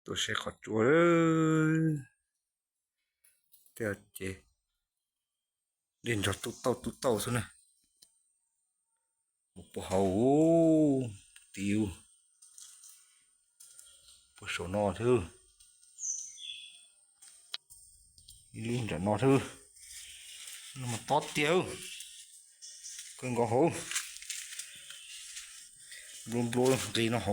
ຕົວະໃສ່ຂອງຈົວເດີ້ ແຕ່ເຈ ຫຼິ້ນຈອດຕຸເຕົ້າຕຸເຕົ້າຊັ້ນນະ. ບໍ່ເອົາ ຕິວ ບໍ່ໂຊນອເທີ ອີ່ລຸງຈະນອເທີ ນຳມາຕອດຕຽວ ເກີນກໍໂຫ ລວມໂລຍຕີນະໂຫ.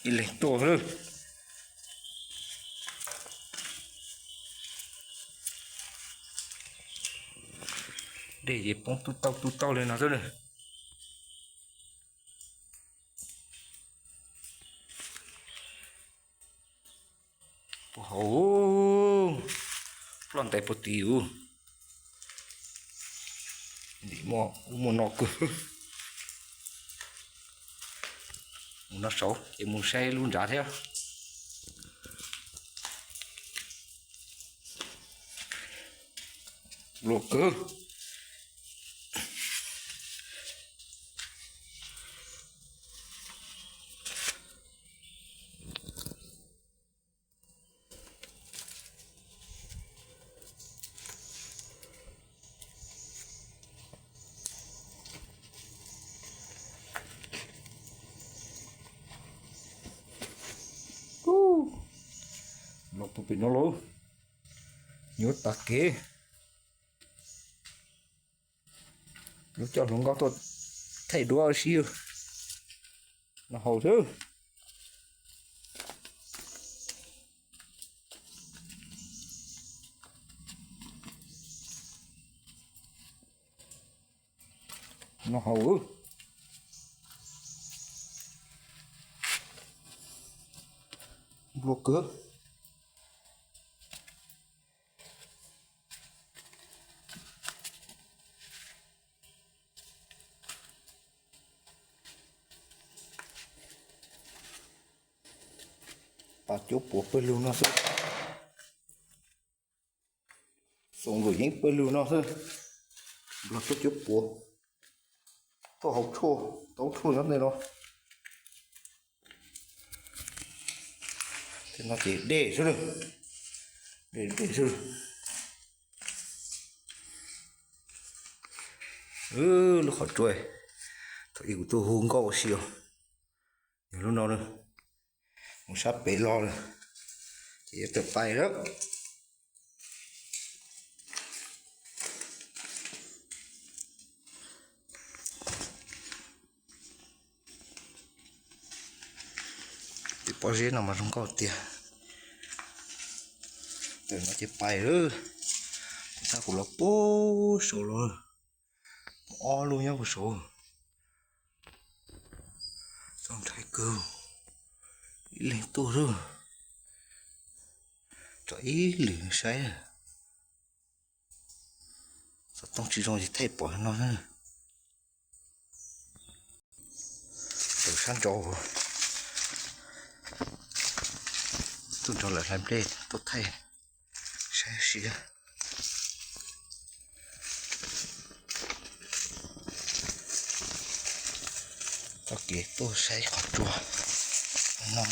ອີ່ເລັກໂຕເລີຍ ເດ ເຢ ປ້ອງຕຸເຕົ້າຕຸເຕົ້າເລີຍນະເຈົ້າເດີ. ໂອ້ໂຫ ປອນແຕ່ບໍ່ຕິວ ນີ້ໝໍ້ ໝໍ້ນອກ ໝູນອກເສົາ ເອ ໝູນໃສ່ລຸນຈາແທ້ ໂລກເກີ. ໂລກບໍ່ເປັນໂນໂລ ຍດຕາເກ. ລູກເຈົ້າຫຼວງເຂົາໂຕໄທດັວຊິນະເຮົາເທີ ນະເຮົາເອີ ບວກເກີ. ປາໂຈປົວເປີດລູເນາະເຊີ ສົ່ງໂດຍຍິງເປີດລູເນາະເຊີ ບລັອກໂຕໂຈປົວ ໂຕເຮົາໂຊ ໂຕໂຊຍອດເລີຍເນາະ. ເນາະເຈເດຊະເດີ ເດ ເດຊະເດີ ເອີ ລູກເຂົາຈວຍ ໂຕອີກໂຕຫູງກໍຊິເອົາ ເດີລູກນ້ອງເດີ ໝູສັບເປລໍເດີ ເຈເຕີບໄປເດີ. ຕິປອເຊນອກມາຊົງເກົາເຕຍ ເຕີນມາເຈັບໄປເດີ ຕາກູລາໂປໂຊໂລ ອໍລູຍາໂປໂຊ ຕ້ອງໄທເກີ ອີເລັງໂຕເດີ ຈອອີຫຼືໃສ ສະຕ້ອງຊິຕ້ອງຊິໄທປອຍເນາະ ເອີ ຊັ້ນຈອ ຕົ້ນຈອລະແຮມເດ ໂຕໄທ ໃຊ້ເສຍ ຕະເກໂຕໃຊ້ຂໍຕົວນ້ອງ.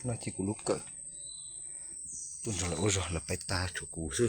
ນາຈິກູລຸກເກີ ຕຸນໂຕລະໂອໂຊລະໄປຕາທູກູຊື